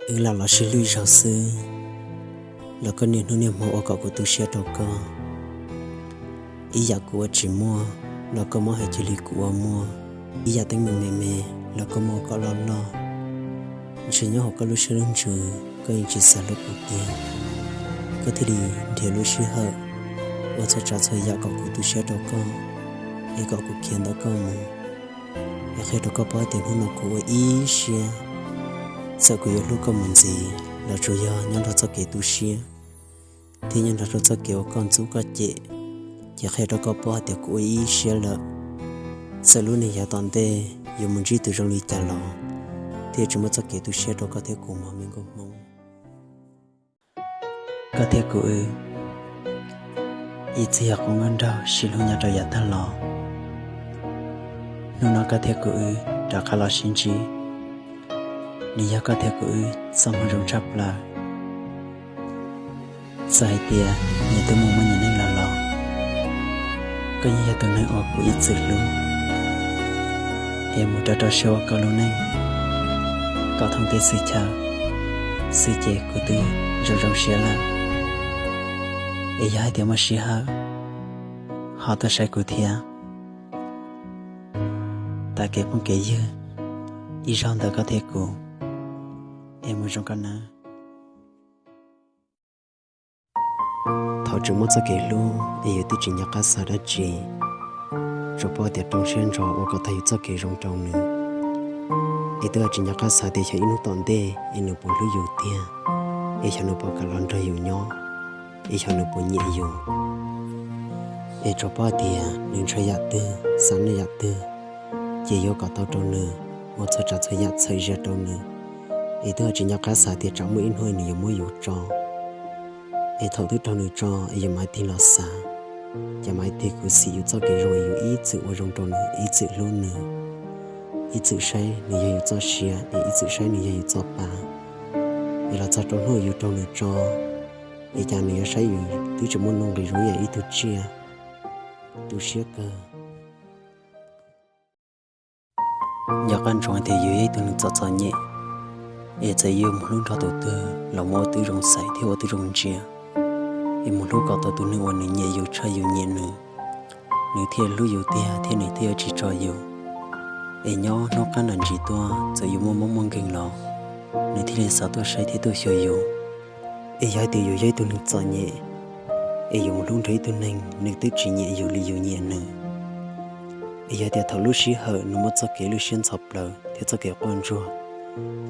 Wb lam los sib hlub ib zaug xwb, los koj niaj hnub niaj hmo ua kom kuv tu siab rau koj. Ib yam kuv ua tsis muaj, los koj muab hais cia li kuv ua muaj. Ib yam teeb meem me me, los koj muab ua kom loj loj. Ntshe nyob hauv koj lub siab lub ntsws, koj yeej tsis xav hlub kuv tiag. Koj thiaj li nrhiav lub sij hawm ua txhua tsav txhua yam kom kuv tu siab rau koj, es kom kuv khiav ntawm koj mus. Es qhia rau koj paub tias hnub no kuv ua ib siab, txawm kuv yuav hlub koj mus ntxiv los tsuas yog nyob nrog txoj kev tu siab, thiab nyob nrog rau txoj kev uas koj ntxub koj cem. Ces qhia rau koj paub hais tias kuv ua ib siab lawm, txawm lub neej yav tom ntej yuav mus ntsib tus zoo li cas los thiaj tsis muaj txoj kev tu siab rau koj thiab kuv mog me nkauj Hmoob. Koj thiab kuv wb, ib txhia yog qub nruab nraug sib hlub nyob rau yav tag los. Hnub no koj thiab kuv wb rov qab los sib ntsib, nws yog koj thiab kuv wb txoj hmoo zoo tshaj plaws. Txawm hais tias nyias twb mus muaj nyias neej lawm los, koj yeej yog tus neeg uas kuv ib txwm hlub, es mus rau rau siab ua koj lub neej kom thoob tej xwm chaw xwb ces kuv twb zoo zoo siab lawm. Es yog hais tias muaj sij hawm ho tuaj saib kuv thiab. Tag kev phooj kev ywg, ib zaug ntawm koj thiab kuv, es mus zoo koj nawb. Thaum tseem muaj txoj kev hlub es yus twb tsis nco qab xav dab tsi, tsuas paub tias rau siab ntso ua kom tag yus txoj kev zoo rau nws. Es twb tsis nco qab xav tias xyov ib hnub tom ntej es nws puas hlub yus tiag, es xyov nws puas kam los nrog yus nyob, es xyov nws puas nyiam yus. Es tsuas paub tias nws ntshaw yam twg xav noj yam twg, ces yuav kom tau rau nws, ua txhua tsav txhua yam txhawm zia rau nws. Es twb tsis nco qab xav tias tsam muaj ib hnub nws yuav muab yus tso. Es thaum twb raug nws tso es yus mam tig los xav, ces mam tig khuv xim yus txoj kev zoo es yus ib txwm ua zoo rau nws, ib txwm hlub nws, ib txwm saib nws yog yus txoj sia, es ib txwm saib nws yog yus txoj pa. Es los txog rau hnub yus raug nws tso, es cas nws yuav saib yus twb tsis muaj nuj nqis zoo ib yam ib tug tsiaj, tu siab kawg. Nco qab ntsoov tias yus yog ib tug neeg txom txom nyem, es txawm yuav mus hlub nrog tus twg los mus ua tib zoo xaiv thiab ua tib zoo ntsia, es mus hlub kom tau tus neeg uas nws nyiam yus tshaj yus nyiam nws, nws thiaj hlub yus tiag thiab nws thiaj yuav tsis tso yus. Es nyob hnub qab nram ntsis tuaj txawm yuav muaj mob muaj nkeeg los, nws thiaj li xav tuaj saib thiab tuaj xyuas yus. Es yog hais tias yus yog ib tug neeg txom nyem, es yus mus hlub nrog ib tug neeg nws twb tsis nyiam yus li yus nyiam nws, es yog tias thaum lub sij hawm nws muaj txoj kev lub siab ntxhov plaws thiab txoj kev quaj ntsuag,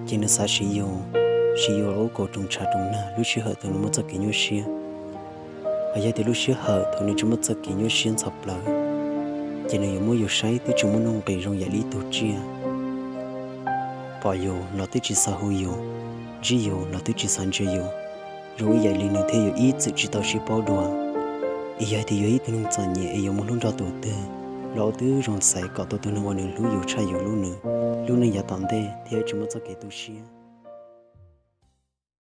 ces nws xav siv yus, siv yus ua kaus roos tshav roos nag lub sij hawm thaum nws muaj txoj kev nyuaj siab. Hos yog tias lub sij hawm thaum nws tsis muaj txoj kev nyuaj siab ntxhov plaws, ces nws yuav muab yus saib twb tsis muaj nuj nqis zoo yam li ib tug tsiaj. Pom yus los twb tsis xav hu yus, ntsib yus los twb tsis xav ntsia yus, zoo ib yam li nws thiab yus ib txwm tsis tau sib paub dua. Es yog hais tias yus yog ib tug neeg txom nyem es yuav mus hlub nrog tus twg los ua tib zoo xaiv kom tau tus neeg uas nws hlub yus tshaj yus hlub nws, lub neej yav tom ntej thiaj tsis muaj txoj kev tu siab.